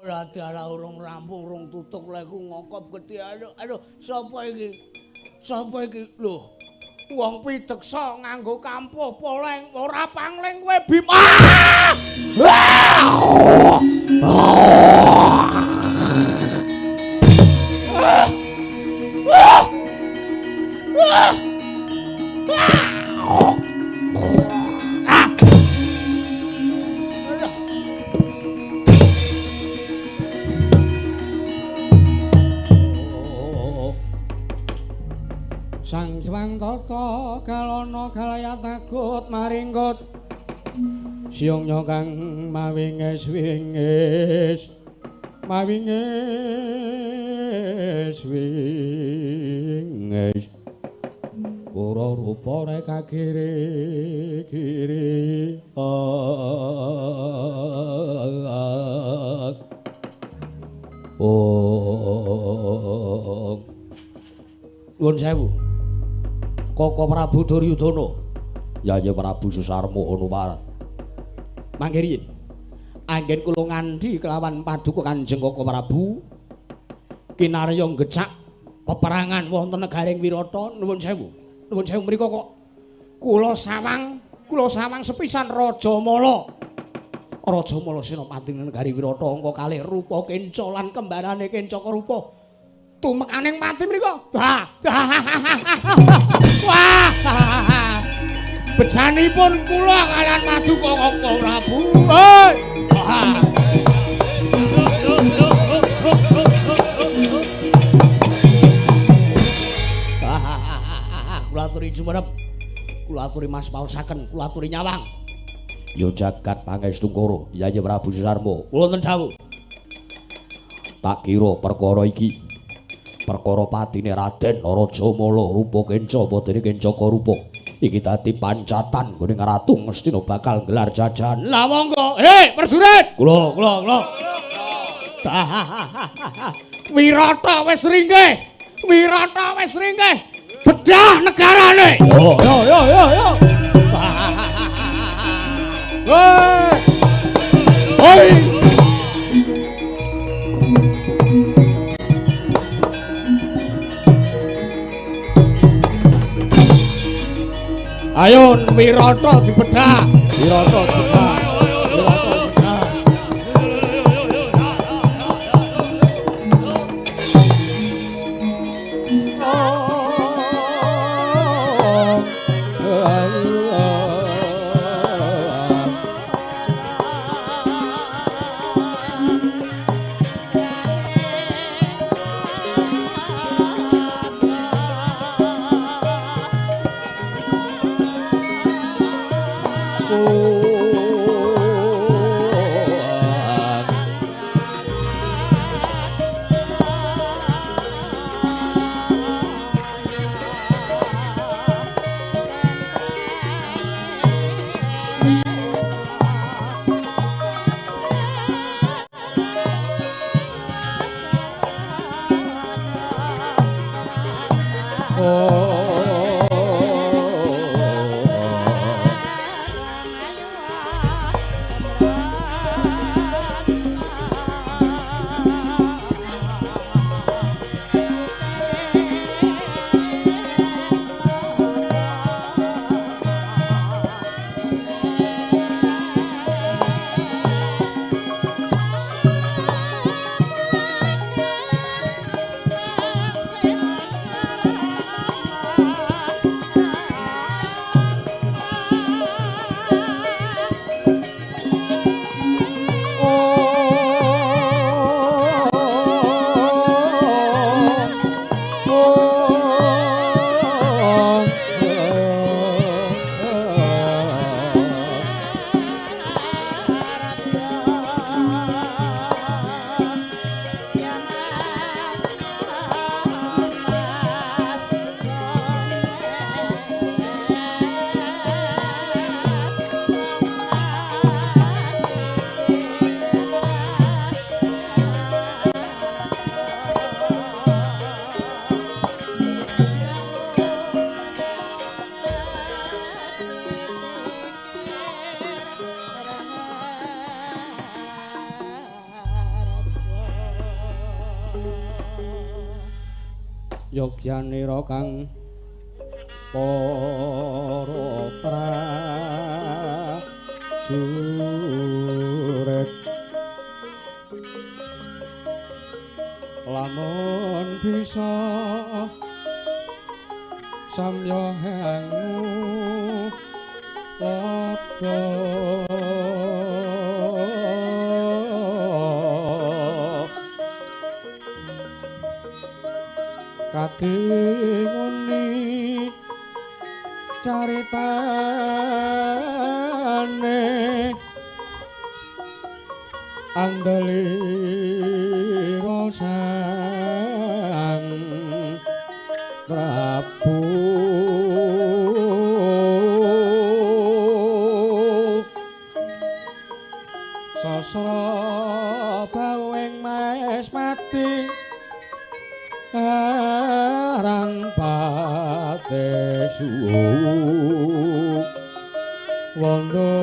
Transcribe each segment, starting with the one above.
Dalah urung rampung, urung tutuk lha iku ngokop gedhe. Aduh, aduh, sapa iki? Sapa iki? Lho, wong pideksa nganggo kampuh poleng, ora pangling kowe Bima. Sang Hyang Tata kalana galayatagut maringkut siyongnya kang mawinges wingis mawinges wingis kura rupa reka kiri kiri. Oh, nuwun sewu Koko Prabu Duryudana, Yayi Prabu Susarma Hanuman. Mangke riyin anggen kula ngandhi kelawan paduka Kanjeng Koko Prabu kinarya ngecak peperangan wonten negaring Wirata. Nuwun sewu. Nuwun sewu mriku kok kula sawang sepisan Raja Mala. Raja Mala Senopati negari Wirata angka kalih rupa kenca lan kembarane Kencaka rupa. Tumekaning pati mriku. Wah. Wah. Bejanipun kula kalian paduka Koko Prabu. Hei. Wah. Kula aturi jumenep. Kula aturi Mas paosaken, kula aturi nyawang. Ya jagat pangestu Koro, Yayi Prabu Susarma. Kula wonten dawuh. Tak kira perkara iki perkara patine Raden Raja Mala rupa kenca apa dene Kencaka rupa iki dadi pancatan nggone Ratu Ngastina bakal nggelar jajan. Lah monggo. Hei prajurit. Kula kula kula. Wirata wis ringkih. Wirata wis ringkih. Bedah negarane. Yo yo yo yo yo. Hei. Hoi. Ayo Wirata dibedah, Wirata dibedah, Wirata dibedah. Yogyanira kang para prajurit lamun bisa samya hangu padha kadingoni caritane andelira Sang Prabu sasra bawing mes mati aran pate suwu wondo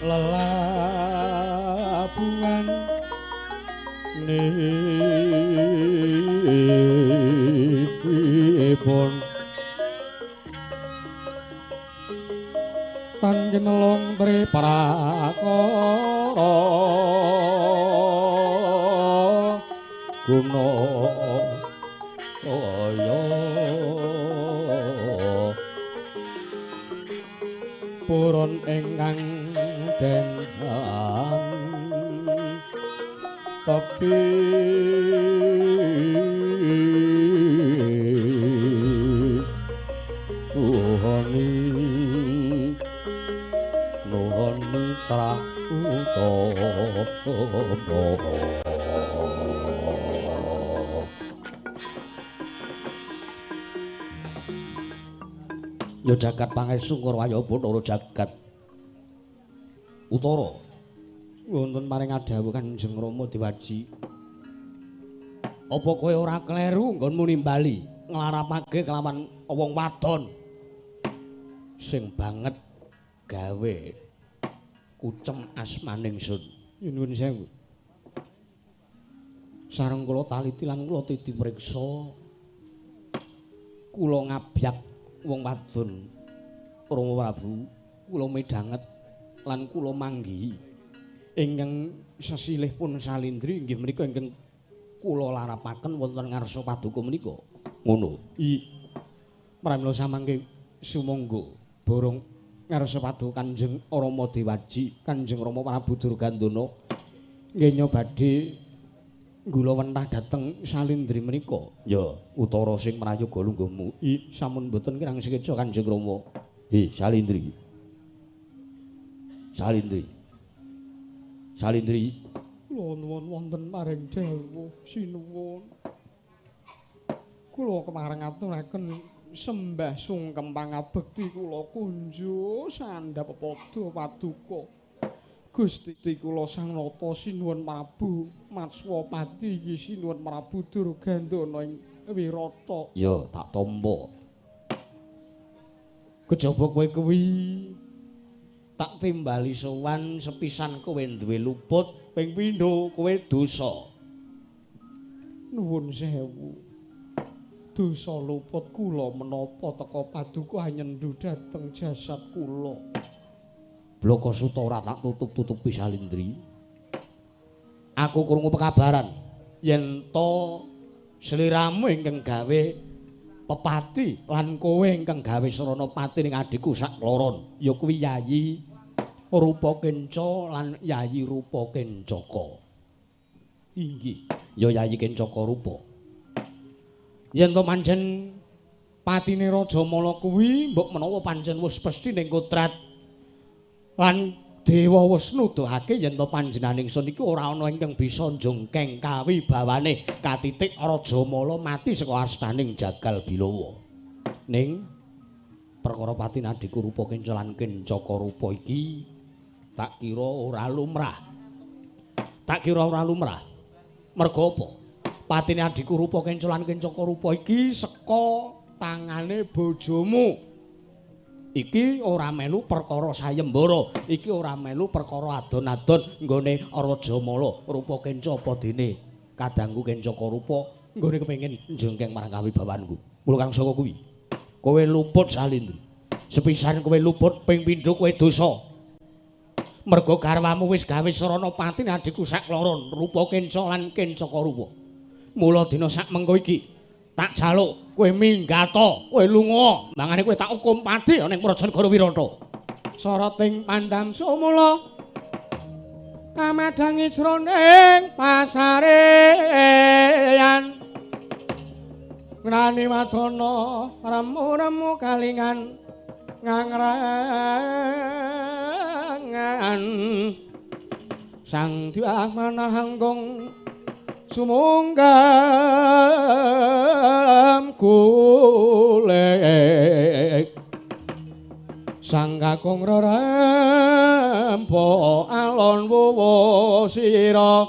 lelabungan nipun tan kinelung tri prakara guna kaya purun ingkang den tepi nuhoni nuhon mitra utama. Ya jagat pangestu Kurawa Bathara jagat Utara. Wonten paring adhawuh Kanjeng Rama Dewaji. Apa kowe ora kleru nggonmu nimbali nglarapake kelawan wong wadon sing banget gawe kucem asmaning sun? Nyuwun sewu. Sareng kula taliti lan kula titi priksa, kula ngabyak wong wadon Rama Prabu, kula midhanget lan kula manggihi ingkang sesilih pun salindri inggih menika ingkang kula larapaken wonten ngarsa paduka menika. Ngono. I pramila samangke sumangga borong ngarsa paduka Kanjeng Rama Dewaji, Kanjeng Rama Prabu Durgandana nggih badhe nggula wentah dhateng salindri menika. Ya, Utara sing prayoga lungguhmu. I sampun mboten kirang sekeca Kanjeng Rama. Hi, Salindri. Salindri. Salindri. Kula nuwun wonten paring dawuh sinuwun. Kula kemareng aturaken sembah sungkem pangabekti kula kunjuk sandhap pepada paduka. Gusti kula Sang Nata sinuwun Prabu Matswapati iki sinuwun Prabu Durgandana ing Wirata. Ya, tak tampa. Kejaba kowe kuwi tak timbali sowan sepisan kowe duwe luput, ping pindho kowe dosa. Nuwun sewu. Dosa luput kula menapa teka paduka nyendu dhateng jasad kula. Blaka Suta ora tak tutup-tutupi Salindri. Aku krungu pekabaran yen to sliramu ingkang gawe pepati lan kowe ingkang gawe srana pati ning adhiku sakloron, ya kuwi Yayi Rupa Kenca lan Yayi Rupa Kencaka. Inggih, ya Yayi Kencaka Rupa. Yen to pancen patine Raja Mala kuwi mbok menawa pancen wis pesthi ning kodrat lan dewa wis nuduhake yen to panjenengan ingsun iki ora ana ingkang bisa njongkeng kawibawane katitik Raja Mala mati saka astaning Jagal Bilawa. Ning perkara patine adhiku Rupa Kenca lan Kencaka Rupa iki tak kira ora lumrah. Tak kira ora lumrah. Merga apa? Patine adhiku Rupa Kenca lan Kencaka Rupa iki saka tangane bojomu. Iki ora melu perkara sayembara, iki ora melu perkara adon-adon nggone Rajamala rupa kenca apa dene kadangku Kencaka rupa nggone kepengin njengkeng marang kawibawanku. Mula kang saka kuwi kowe luput Salindri. Sepisan kowe luput, ping pindho kowe dosa. Merga garwamu wis gawe sarana pati adhiku sakloron, rupa kenca lan Kencaka rupa. Mula dina sak mengko iki tak jaluk kowe minggata, kowe lunga, mangane kowe tak hukum pati ana ing Praja Negara Wirata. Sarating pandam sumula kamadhangi jroning pasareyan. Ngrani wadana remu-remu kalingan ngangrangan. Sang Dyah Manahanggung sumunggam golek. Sang kakung rerempo alon wuwu sira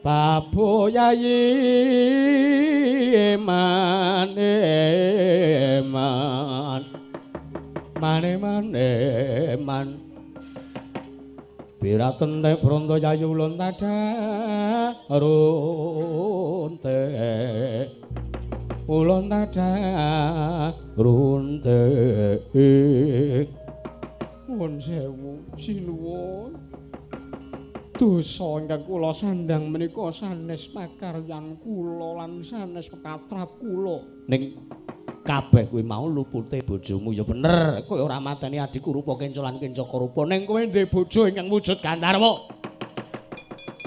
babu yayi mane man mane mane man biraten te bronto yayu ulun tada runte ulun tada runte. Nuwun sewu sinuwun, dosa ingkang kula sandhang menika sanes pakaryan kula lan sanes pekatrap kula. Ning kabeh kuwi mau lupute bojomu ya bener, kowe ora mateni adhiku rupa kenca lan Kencaka rupa, ning kowe ndek bojo ingkang wujud Gandharwa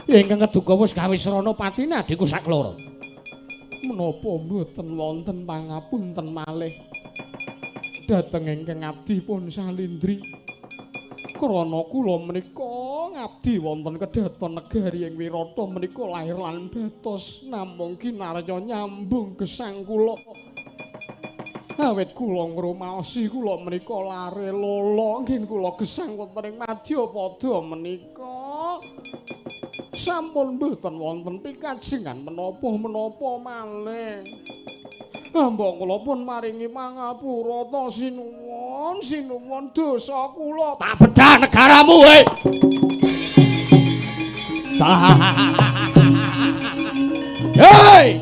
ingkang keduga wis gawe srana patine adhiku sakloro. Menapa mboten wonten pangapunten malih dhateng ingkang abdi pun Salindri? Krana kula menika ngabdi wonten kedhaton negari ing Wirata menika lahir lan batos namung kinarya nyambung gesang kula. Awit kula ngrumaosi kula menika lare lolo nggih kula gesang wonten ing Madyapada menika sampun mboten wonten pikajengan menapa-menapa malih. Mbok kula pun maringi pangapura ta sinuwun, sinuwun dosa kula tak bedah negaramu hei. Hei.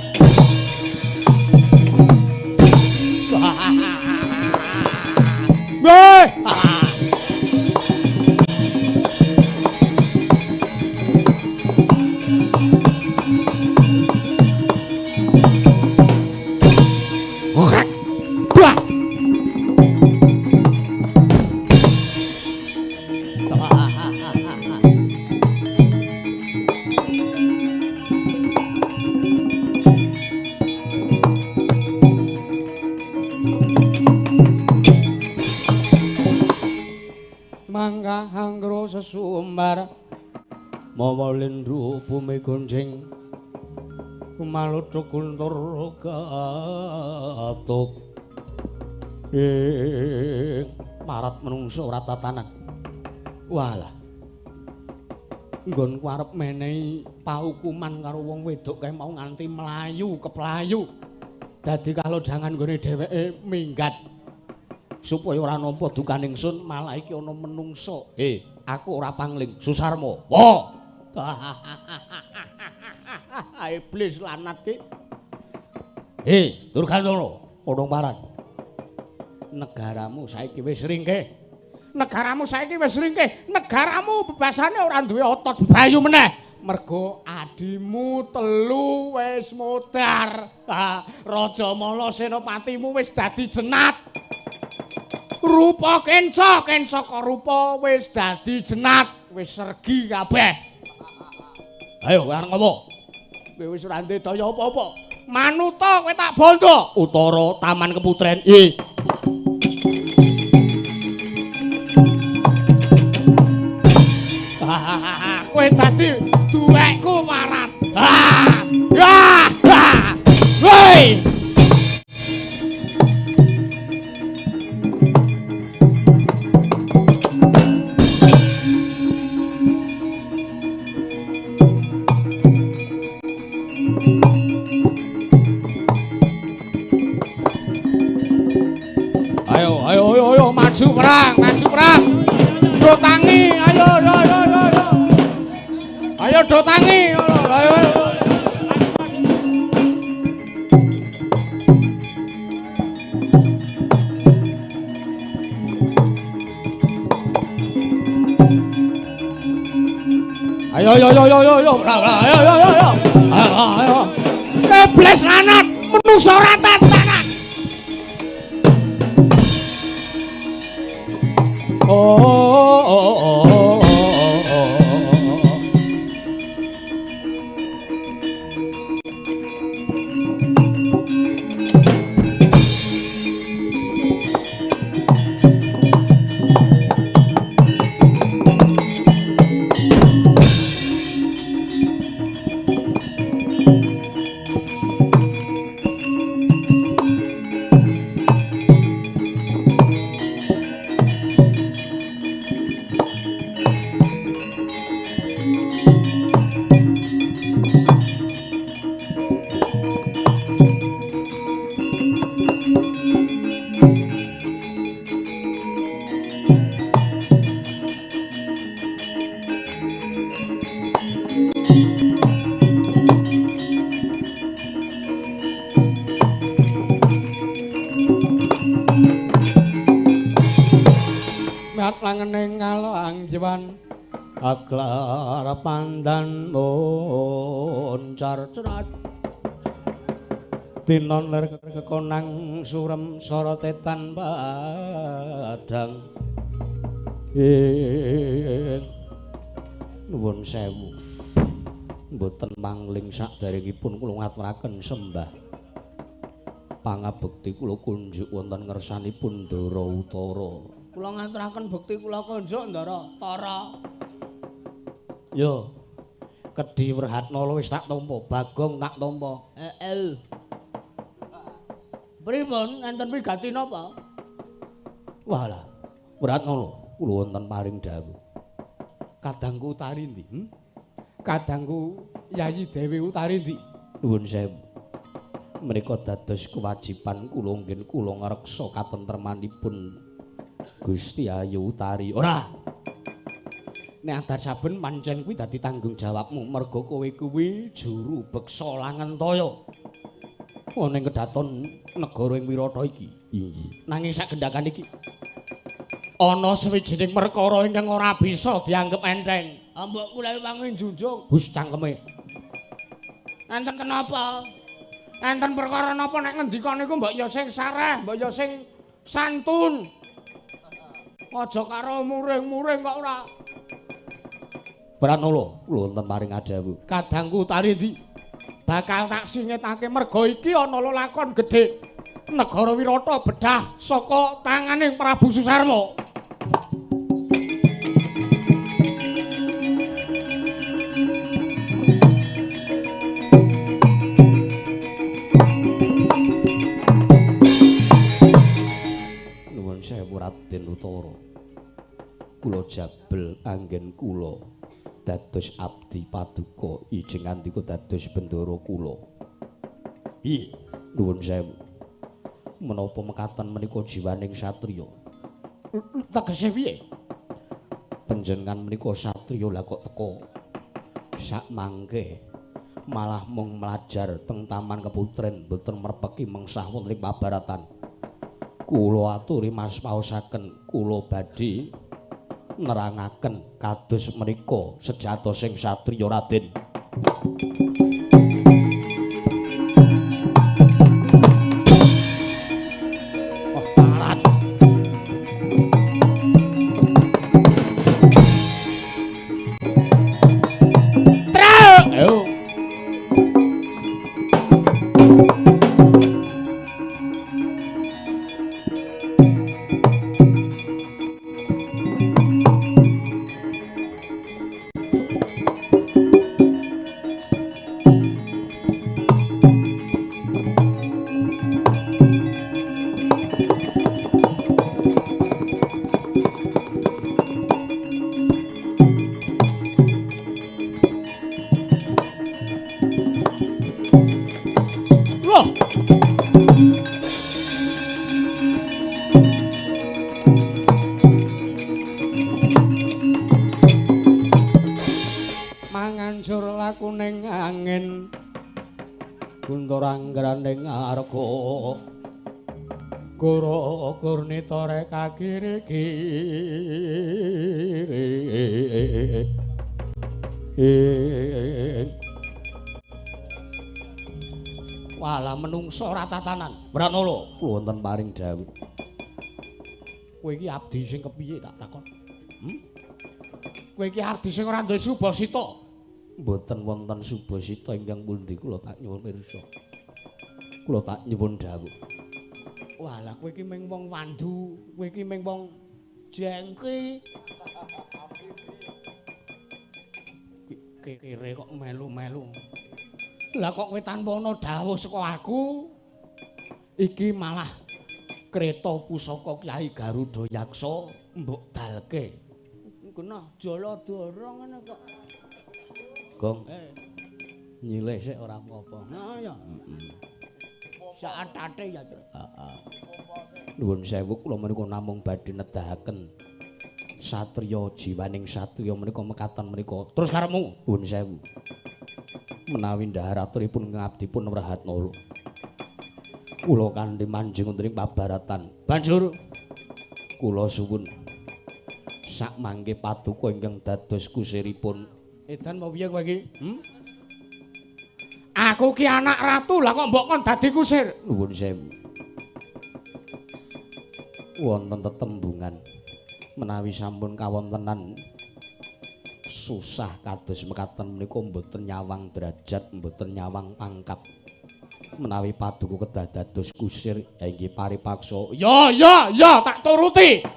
Hei. Sesumbar mawa lindhu bumi gonjing kumaluthuk guntur gatuk ing marat menungso ora tatanan. Walah, nggonku arep menehi paukuman karo wong wedok kae mau nganti mlayu keplayu dadi kalodhangan nggone dheweke minggat supaya ora nampa dukaning sun, malah iki ana menungso. Aku ora pangling Susarma. Wah. Iblis lanat ki. Durgantara, padha paran. Negaramu saiki wis ringkeh. Negaramu saiki wis ringkeh. Negaramu bebasane ora duwe otot bayu meneh. Mergo adimu telu wis modar. Rajamala senopatimu wis dadi jenat. Rupa kenca, Kencaka rupa wis dadi jenat, wis sergi kabeh. Ayo kowe arep ngopo? Kowe wis ora ndek daya apa-apa. Manuta kowe tak bondo utara Taman Keputren. Kowe dadi duwekku marat. Woi. Ayo, ayo, ayo, ayo, maju perang. Do tangi, ayo ayo ayo ayo. Ayo do tangi, ayo ayo. Ayo ayo ayo ayo ayo, ayo ayo ayo. Ayo ayo. Kebles lanat, menungso rata tanah. Oh oh oh oh oh. Aglar pandan moncar cerat tinon ler kekonang surem sorotetan padang ing nuwun sewu mboten mangling saderengipun kula ngaturaken sembah pangabekti kula kunjuk wonten ngersanipun Ndara Utara. Kula ngaturaken bekti kula kunjuk Ndara Tara. Yo, Kedhi Wrehatnala wis tak tampa, Bagong tak tampa. Heeh. Pripun enten wigati napa? Walah, Wrehatnala, kula wonten paring dawuh. Kadangku Utari ndi? Kadangku Yayi Dewi Utari ndi? Nuwun sewu. Menika dados kewajiban kula nggih kula ngreksa katentremanipun Gusti Ayu Utari. Ora. Nek adat saben pancen kuwi dadi tanggung jawabmu merga kowe kuwi juru beksa Langentaya. Ana ing kedaton negara ing Wirata iki. Inggih. Nanging sak gendhakan iki ana sawijining perkara ingkang ora bisa dianggep enteng. Mbok kula wangi njunjung. Hus cangkeme. Enten kenapa? Enten perkara napa nek ngendika niku mbok ya sing sareh, mbok ya sing santun. Aja karo muring-muring kok ora. Pranala, kula wonten paring adhawuh. Kadangku Utari ndi? Bakal tak singitake merga iki ana lelakon gedhe. Negara Wirata bedah saka tanganing Prabu Susarma. Nuwun sewu Raden Utara. Kula jabel anggen kula dados abdi paduka ijeng ngandika dados bendara kula. Piye? Nuwun sewu. Menapa mekaten menika jiwaning satriya? Tegese piye? Panjenengan menika satriya lah kok teka sak mangke malah mung mlajar teng Taman Keputren mboten merpeki mengsah wonten ing pabaratan. Kula aturi mas paosaken kula badhe nerangaken kados menika sejatosing satriya Raden. Oh, tarat. Truk. Ayo. sakuning angin guntur anggraning arga goro gurnita reka kiri kiri. Walah menungso ora tatanan. Pranala wonten paring dawuh. Kowe iki abdi sing kepiye tak takon? Kowe iki abdi sing ora duwe subasita. Mboten wonten subasita ingkang pundi kula tak nyuwun pirsa. Kula tak nyuwun dawuh. Walah kowe iki mung wong wandu, kowe iki mung wong jengki. Kire kok melu-melu. Lah kok kowe tanpa ana dawuh saka aku? Iki malah kreta pusaka Kyai Garuda Yaksa mbok dalke. Genah Jaladara ngene kok. Gong. Nyilih sik ora apa-apa. Nah ya. Sak atate ya, Tru. Heeh. Nuwun sewu kula menika namung badhe nedahaken satriya jiwaning satriya menika mekaten menika. Terus karepmu? Nuwun sewu. Menawi ndhahar aturipun ngabdipun Wrehatnala. Kula kanthi manjing wonten ing pabaratan. Banjur kula suwun sak mangke paduka ingkang dados kusiripun. Edan mau piye kowe iki? Aku ki anak ratu, lah kok mbok kon dadi kusir? Nuwun sewu. Wonten tetembungan menawi sampun kawontenan susah kados mekaten menika mboten nyawang derajat, mboten nyawang pangkat. Menawi paduka kedah dados kusir, ya inggih paripaksa. Ya ya ya tak turuti.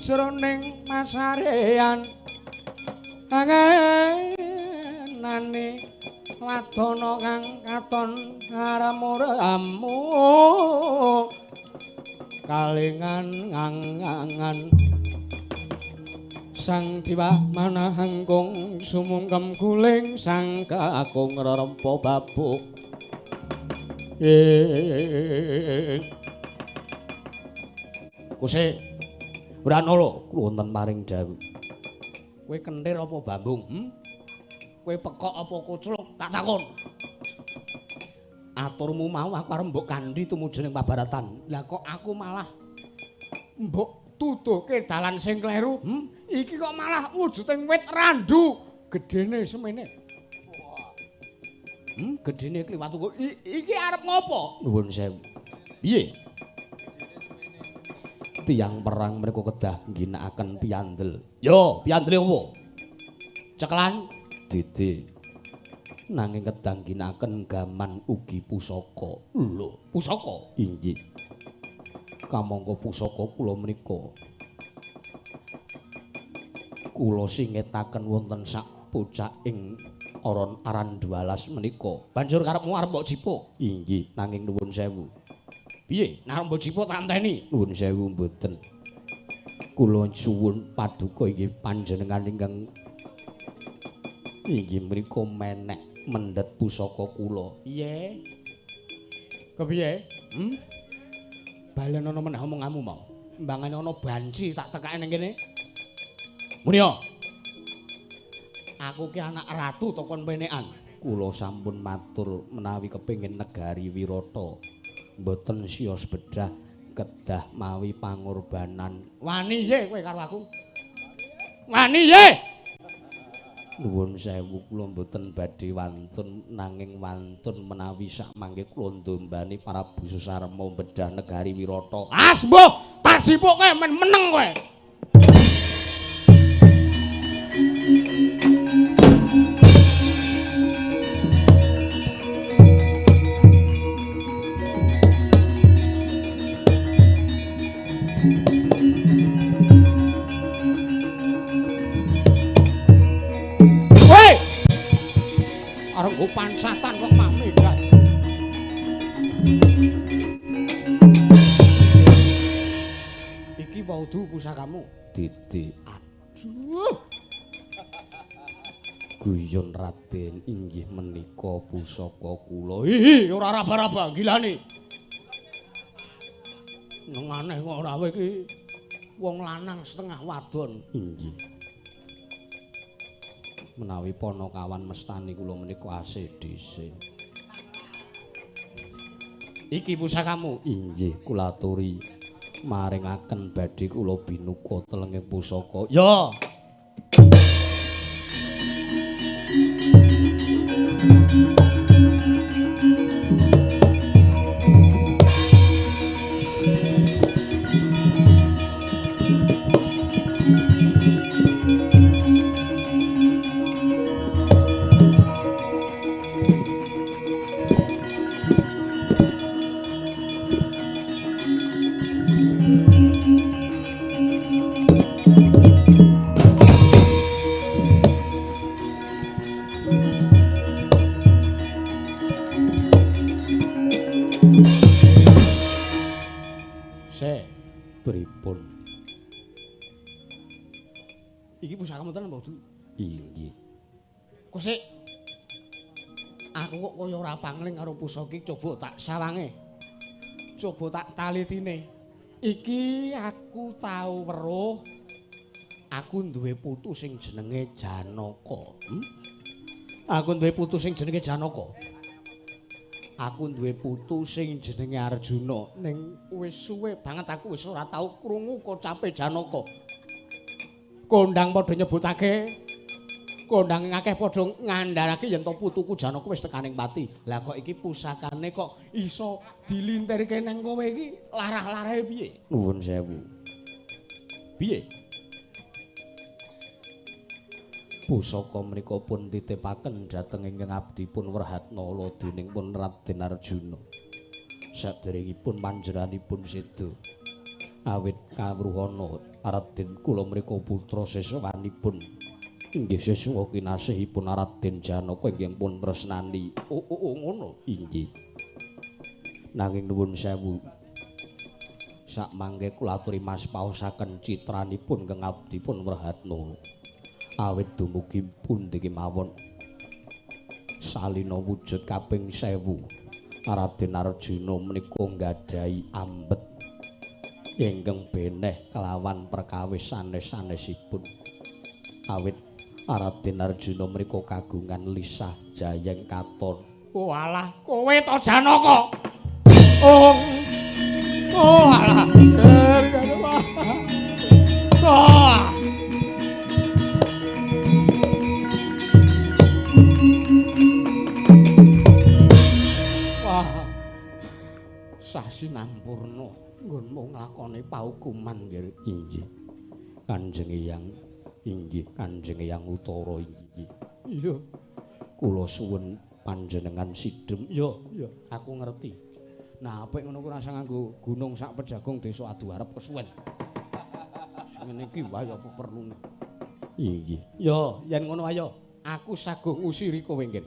Jroning masarean angenane wadana kang katon aramu-ramu kalingan ngangan sang diwa manahangkung sumungkem guling sang kakung rerempa babuk. Kuse Pranala wonten paring dawuh. Kowe kentir apa bambung? Kowe pekok apa kucluk? Tak takon. Aturmu mau aku arep mbok kandhi tumuju ning pabaratan. Lah kok aku malah mbok tuduhke dalan sing kleru? Iki kok malah wujuding wit randu gedene semene. Gedene kliwat kok. Iki arep ngopo? Nuwun sewu. Piye? Tiyang perang mereka kedah ngginakaken piyandel. Yo, piyandele opo? Cekelan dede. Nanging kedah ngginakaken gaman ugi pusaka. Lho, pusaka? Inggih. Kamangka pusaka kula menika kula singetaken wonten sak pucaking aran aran dualas menika. Banjur karepmu arep mbok jipuk? Inggih, nanging nuwun sewu. Piye? Nek mbok jipuk tak enteni? Nuwun sewu mboten. Kula suwun paduka inggih panjenengan ingkang inggih mriku menek mendhet pusaka kula. Piye? Kepiye? Balen ana meneh omonganmu mau. Mbangane ana banci tak tekake ning kene. Muni ya. Aku ki anak ratu to kon penekan. Kula sampun matur menawi kepengin negari Wirata. Mboten sios bedah kedah mawi pangorbanan. Wani ye kowe karo aku. Wani ye. Nuwun sewu kula mboten badhe wantun nanging wantun menawi sakmangke kula ndombani Prabu Susarma bedah negari Wirata. Asmbuh, tak sipuke men meneng kowe. Arep nggo pancatan kok mami kan. Iki waudu pusakamu. Didi. Aduh. Guyon Raden inggih menika pusaka kula. Hihi, ora raba-raba gilane. Nang aneh kok ora kowe iki wong lanang setengah wadon. Inggih. Menawi panakawan mestani kula menika ACDC. Iki pusakamu. Inggih, kula aturi maringaken badhe kula binuka telenging pusaka. Ya. Pripun? Iki pusakamu tenan apa kudu? Inggih. Kok sik aku kok kaya ora pangling karo pusaka iki, coba tak sawange. Coba tak talitine. Iki aku tau weruh aku duwe putu sing jenenge Janaka. Aku duwe putu sing jenenge Janaka. Aku duwe putu sing jenenge Arjuna. Ning wis suwe banget aku wis ora tau krungu kocape Janaka. Kondang padha nyebutake, kondang akeh padha ngandharake yen to putuku Janaka wis tekaning pati. Lah kok iki pusakane kok iso dilintirke nang kowe iki larah-larahe piye? Nuwun sewu. Piye? Pusaka menika pun titipaken dhateng ingkang abdi pun Wrehatnala dening pun Raden Arjuna. Saderengipun panjenenganipun seda awit kawruhana Raden kula menika putra seswanipun inggih seswa kinasihipun Raden Janaka ingkang pun tresnani. Oh, oh, ngono. Inggih. Nanging nuwun sewu sakmangke kula aturi mas paosaken citranipun ingkang abdi pun Wrehatnala. Awit dumugi pundi kemawon salina wujud kaping 1000 Raden Arjuna menika nggadahi ambet ingkang beneh kelawan perkawis sanes-sanesipun. Awit Raden Arjuna menika kagungan lisah jayeng katon. Oh alah, kowe to Janaka. Oh. Oh alah. Oh. Sasi nampurna nggonmu nglakoni paukuman nggih. Inggih. Kanjeng Eyang, inggih Kanjeng Eyang Utara inggih. Iya. Kula suwun panjenengan sidhem. Iya, iya, aku ngerti. Nah, apik ngono ku rasa nganggo gunung sak pejagung desa adu arep kesuwen. Ngene iki wae apa perlune. Inggih. Yo, yen ngono ayo. Aku saguh ngusiri kowe, Nggir.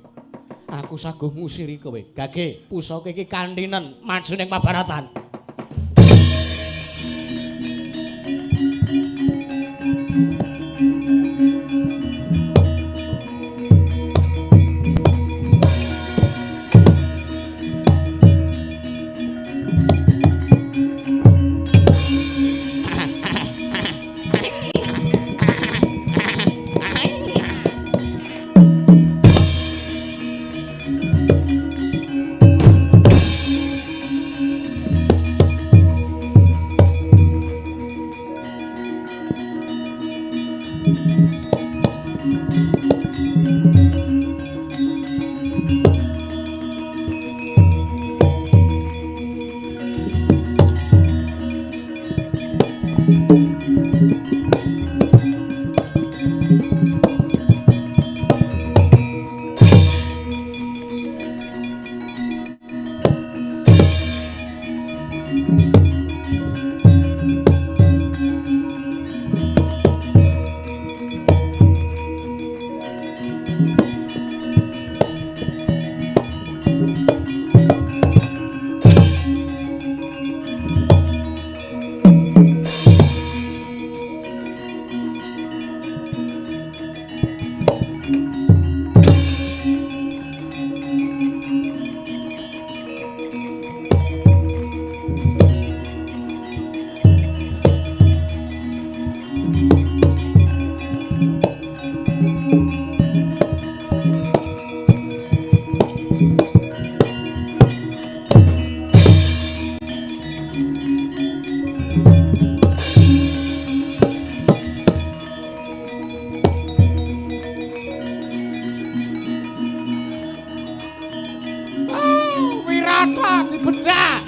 Aku saguh ngusiri kowe. Gage, pusaka iki kantinen maju ning pabaratan.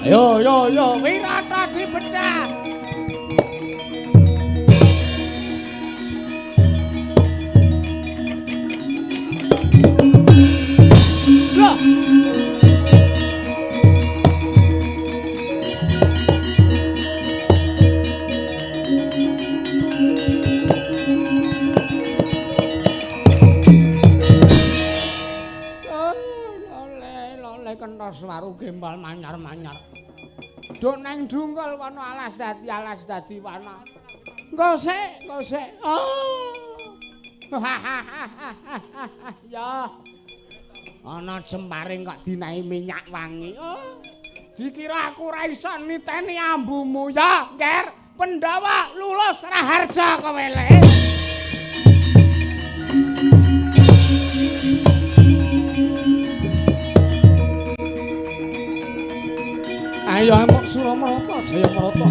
Yo yo yo, Wirata dibecah. Loh. Lole kentos waru gembal manyar-manyar. Duk neng dungkul wana alas dadi wana. Engko sik, engko sik. Oh. Ya. Ana jemparing kok dinahi minyak wangi. Oh. Dikira aku ora iso niteni ambumu ya, Nger. Pendawa lulus Raharja kowe le. Ayo amuk Suramarata Jayamarata.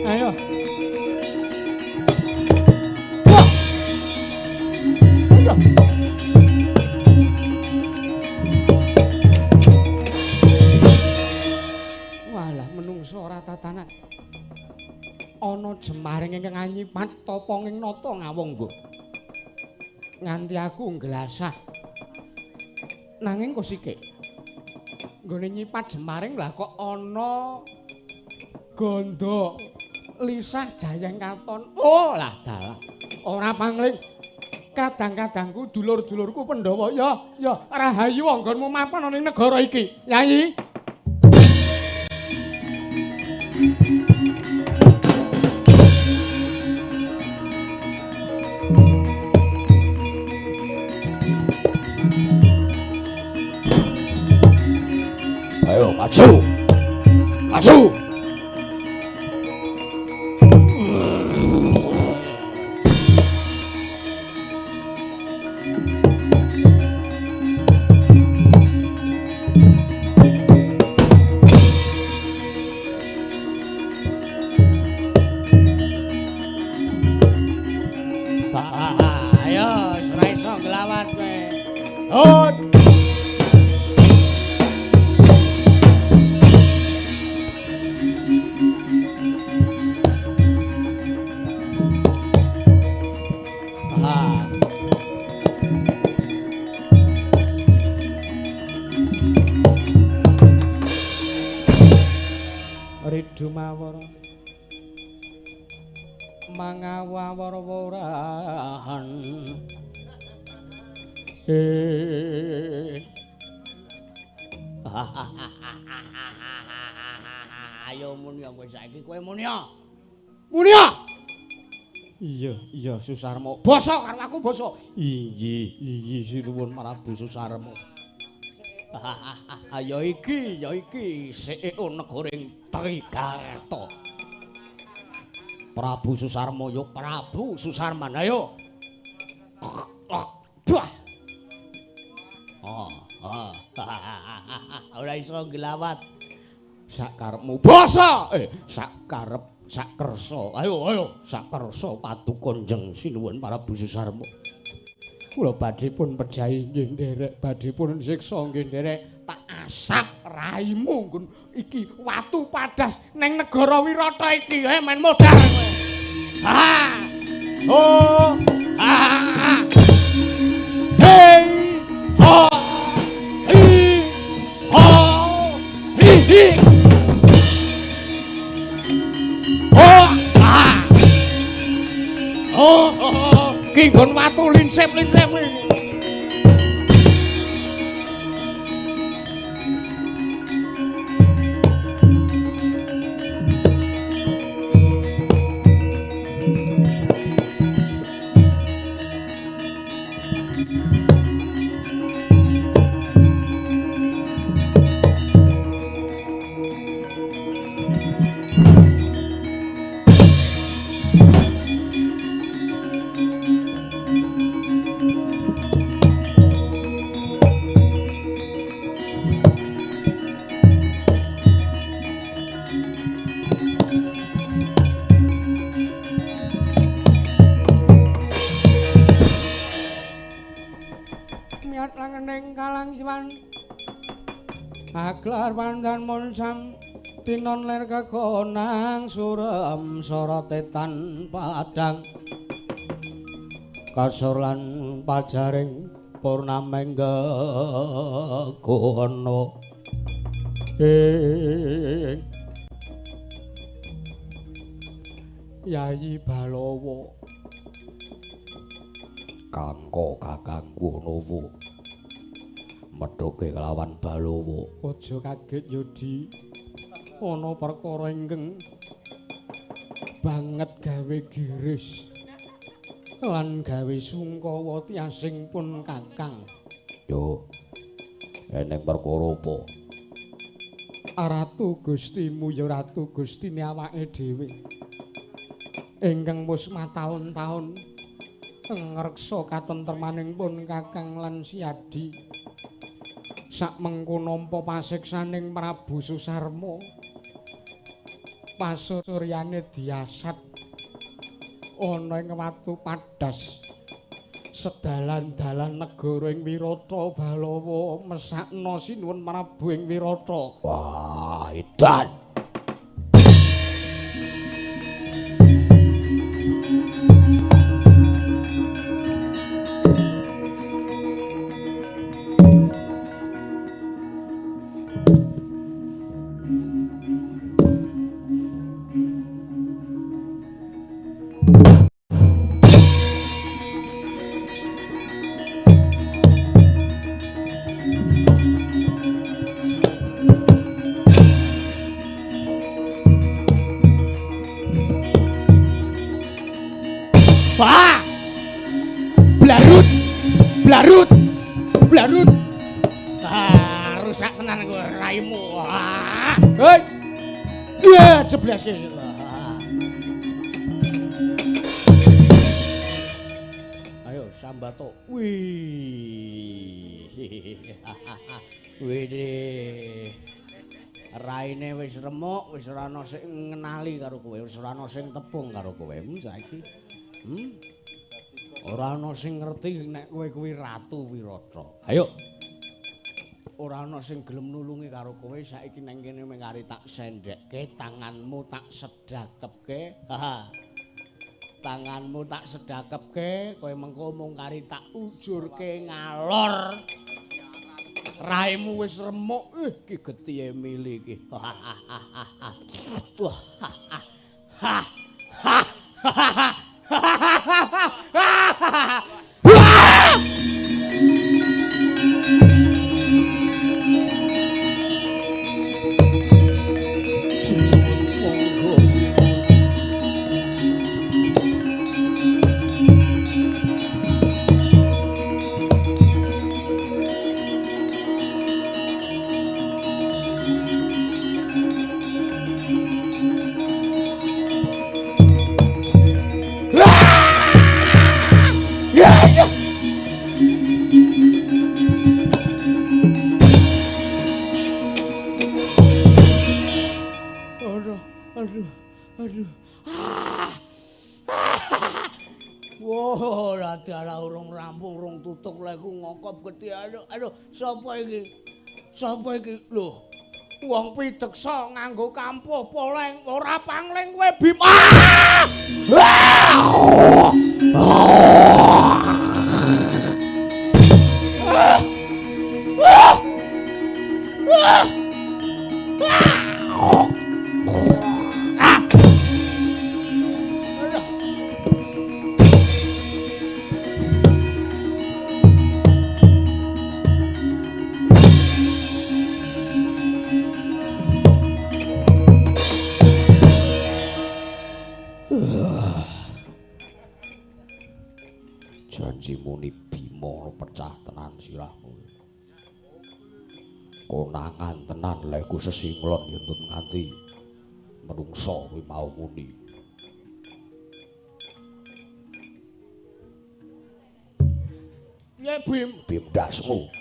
Ayo. Wah. Ayo. Walah menungso ora tatanan. Ana jemaring ingkang anyipat tapa ing nata ngawung, Mbok. Nganti aku nggelasah. Nanging kok sikik. Nggone nyipat jemaring lah kok ana gondo lisah jayeng katon. Oh lah dalah. Ora pangling. Kadang-kadangku dulur-dulurku Pandhawa ya, ya rahayu anggonmu mapan ana ing negara iki. Yayi. Ayo maju. Maju. Ayo, ora iso nglawat kowe. Oh. Ridumawara. Mangawawar-warahan. Ayo muni kowe saiki, kowe muni. Muni. Iya, iya Susarma. Basa karo aku basa. Iya, iya sinuwun Prabu Susarma. Ya iki, ya iki CEO negaring Trigarta. Prabu Susarma ya Prabu Susarman. Ayo. Bah. Oh, oh. Ora iso nglawat. Sak karepmu basa. Sak karep, sak kersa. Ayo, ayo, sak kersa paduka Kanjeng sinuwun Prabu Susarma. Kula badhe pun pejahi nggih nderek, badhe pun siksa nggih nderek. Tak asap raimu nggon iki watu padas neng negara Wirata iki. Men modar kowe. Ha. Oh. Ha. Hey. Ho. Hi. Ho. Hi. Hi. Oh. Ah. Oh. Oh. Ki nggon watu lincip-lincip iki. Aglar pandan munsam tinon ler kekonang surem sorotetan padang kasur lan pajaring purnameng gegono ing Yayi Balawa Kangko Kakang Gunawa medhoke kelawan Balawa. Aja kaget Yudi, ana perkara ingkang banget gawe giris lan gawe sungkawa tiasing pun Kakang. Yo, eneng perkara apa? Ratu Gustimu ya Ratu Gustine awake dhewe ingkang wis mataun-taun ngreksa katentremaning pun Kakang lan Siadi. Sak mengko nampa pasiksaning Prabu Susarma, pasuryane diasat ana ing watu padas sedalan-dalan negara ing Wirata Balawa mesakna sinuwun Prabu ing Wirata. Wah, edan. Wah! Blarut! Blarut! Blarut! Ah, rusak tenan kowe raimu. Ah! Hei! Ya, jebleske. Ayo sambato. Wih. Wih. Raine wis remuk, wis ora ana sing ngenali karo kowe, wis ora ana sing tepung karo kowe saiki. Ora ana sing ngerti nek kowe kuwi Ratu Wirata. Ayo. Ora ana sing gelem nulungi karo kowe saiki nang kene mung kari tak sendhekke, tanganmu tak sedakepke. Tanganmu tak sedakepke, kowe mengko mung kari tak ujurke ngalor. Raimu wis remuk, iki getihe mili iki. Wah. Ha ha ha. Tutuk lek ngokop gedhe. Aduh, aduh, sapa iki? Sapa iki? Lho, wong pideksa nganggo kampuh poleng, ora pangling kowe Bima. Janji muni Bima pecah tenan sirahmu. Konangan tenan lek ku sesinglon yen nganti menungso kuwi mau muni. Piye Bim? Bim dasmu.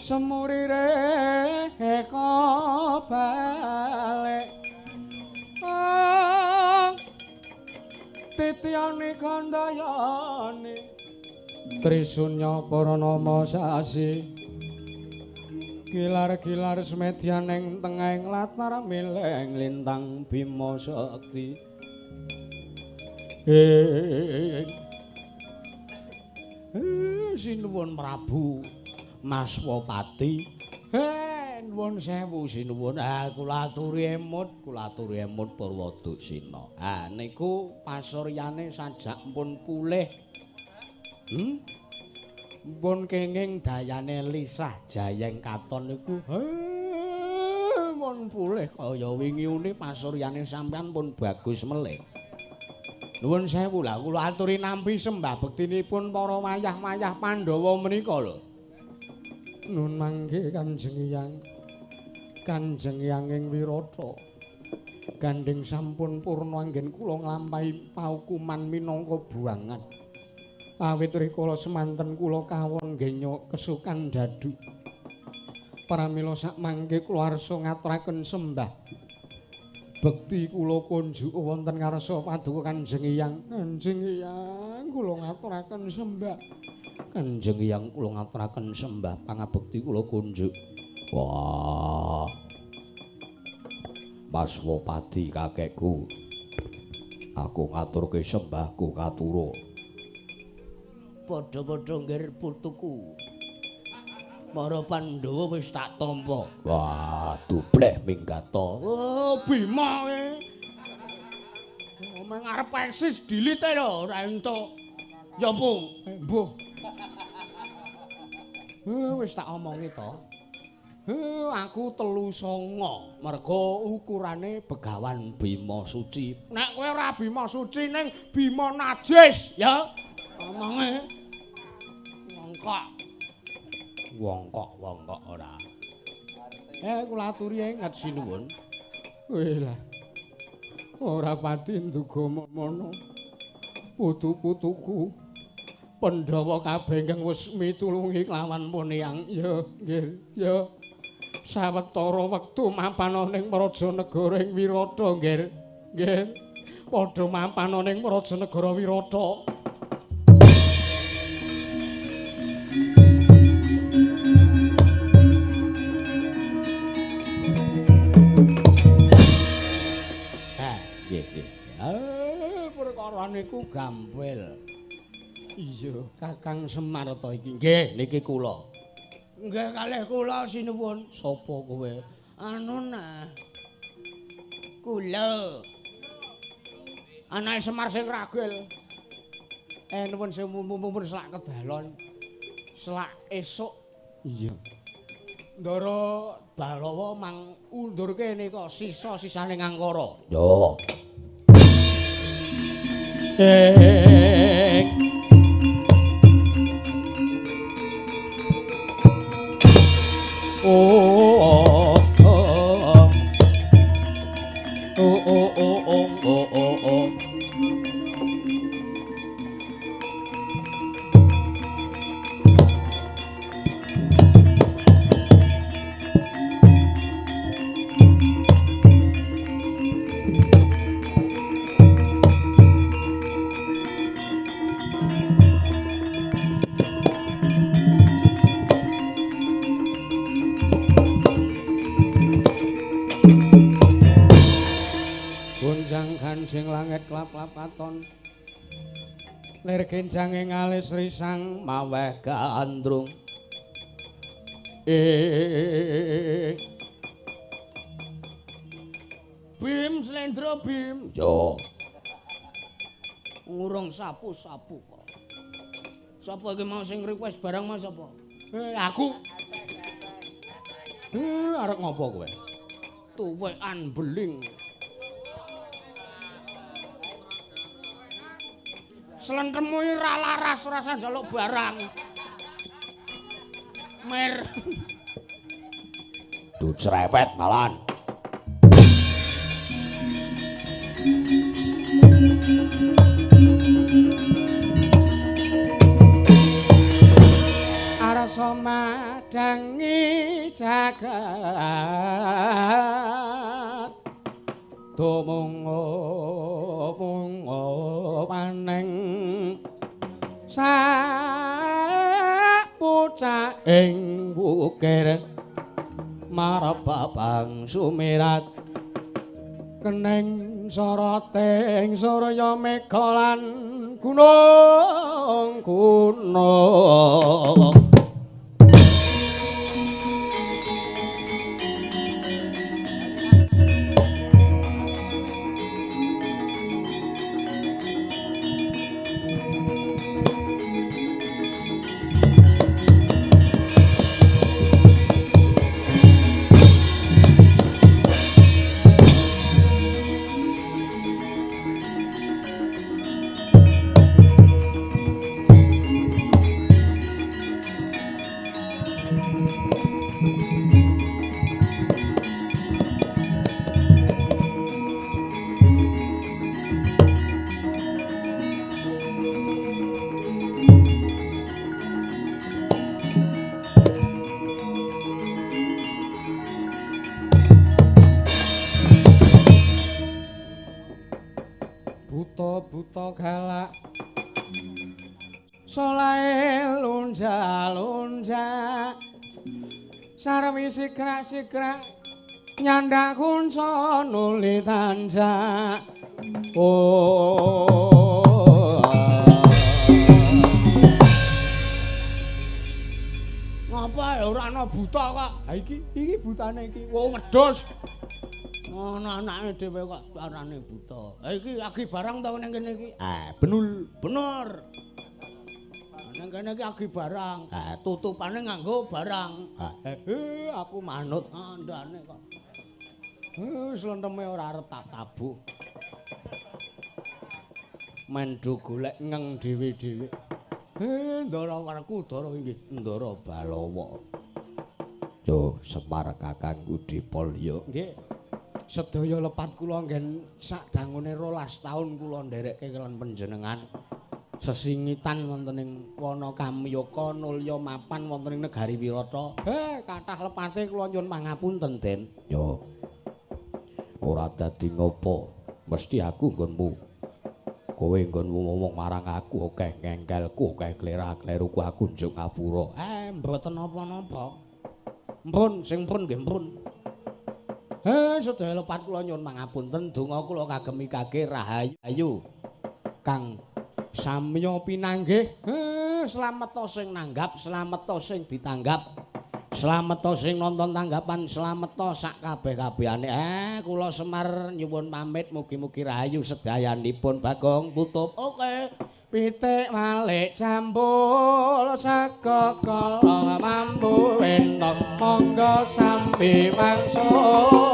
Semurire balik titiyane kandayane Trisunya Paranama sasi gilar-gilar semedyan ing tengahing latar mileng lintang Bima Sakti. Sinuwun Prabu Maswapati. Nuwun sewu sinuwun. Kula aturi emut, kula aturi emut Purwadusina. Niku pasuryane sajak pun pulih. Pun kenging dayane lisah jayeng katon niku. Pun pulih kaya wingi uni pasuryane sampean pun bagus melih. Nuwun sewu lah kula aturi nampi sembah bektinipun para wayah-wayah Pandhawa menika lho. Nun mangke Kanjeng Hyang. Kanjeng Hyang ing Wirata. Gandeng sampun purna anggen kula nglampahi paukuman minangka buangan. Awit rikala semanten kula kawon genya kesukan dadu. Pramila sakmangke kula arsa ngaturaken sembah. Bekti kula kunjuk wonten ngarsa paduka Kanjeng Hyang. Kanjeng Hyang kula ngaturaken sembah. Kanjeng Hyang kula ngaturaken sembah pangabekti kula kunjuk. Wah. Mas Wopati kakekku. Aku ngaturke sembahku katura. Padha-padha nggir putuku. Para Pandhawa wis tak tampa. Wah, dubleh minggat to. Oh, Bima kowe. Omong arep eksis dilite lho, ora entuk. Ya, Pung. Mbuh. Wis tak omongi to. Aku 3 9 mergo ukurane Begawan Bima Suci. Nek kowe ora Bima Suci ning Bima najis, ya. Omonge. Wongkok. Wongkok-wongkok ora. Kula aturi inget sinuwun. Kowe lah. Ora pati nduga mono. Putu-putuku Pandhawa kabeh ingkang wis mitulungi kelawan Poniyang. Ya, nggih, ya. Sawetara wektu mapan ning praja negara ing Wirata, nggih. Nggih. Padha mapan ning praja negara Wirata. Perkara niku gampil. Iya, Kakang Semar to iki. Nggih, niki kula. Nggih kalih kula sinuwun. Sapa kowe? Anu nah. Kula. Anake Semar sing ragil. Nuwun sewu mumpun selak kedalon. Selak esuk. Iya. Ndara Balawa mang undurke nika sisa-sisane Ngangkara. Yo. Oh oh oh oh oh oh oh oh oh. Gonjang-ganjing langit klap-klap katon. Lir genjange ngalis risang maweh gandrung. Bim Slendro Bim. Yo. Ngurung sapu-sapu kok. Sapa iki mau sing request barang mau sapa? Aku. Arep ngopo kowe? Tuwekan beling. Slentemu iki ora laras, ora usah njaluk barang. Mer. Duh cerewet malan. Arsa madangi jagat tumungo mungo paneng sapucak ing wukir marababang sumirat keneng soroting surya mega lan gunung gunung. Buta-buta galak solahe lunja-lunja sarwi sikrak-sikrak nyandak kunca nuli tanjak. Oh ngapa ya ora ana buta kok. Ha iki butane iki. Wong wedhus. Ngono anake dhewe kok arane buta. Ha iki agi barang ta ning kene iki? Ah, benul, bener. Ning kene iki agi barang. Ha, tutupane nganggo barang. Ha, aku manut andane kok. Slenteme ora arep tak tabuh. Mendo golek ngeng dhewe-dhewe. Ndara Werkudara inggih Ndara Balawa. Yo Semar kakangku Dipol yo. Nggih. Sedaya lepat kula nggen sakdangune 12 taun kula nderekke lan panjenengan. Sesingitan wonten ing wana Kamyaka nulya mapan wonten ing negari Wirata. Kathah lepate kula nyuwun pangapunten, Den. Yo. Ora dadi ngopo, mesti aku nggonmu. Kowe nggonmu ngomong marang aku akeh ngengkelku, akeh klera-kleruku aku njuk ngapura. Mboten napa-napa. Mpun, sing pun nggih mpun. Sedaya lepat kula nyuwun pangapunten, donga kula kagem ikake rahayu kang samya pinanggih. Slameta sing nanggap, slameta sing ditanggap. Slameta sing nonton tanggapan, slameta sak kabeh-kabehane. Kula Semar nyuwun pamit, mugi-mugi rahayu sedayanipun. Bagong tutup. Oke. Pitik malik jambul saka kala mambu entok monggo sambi mangsul.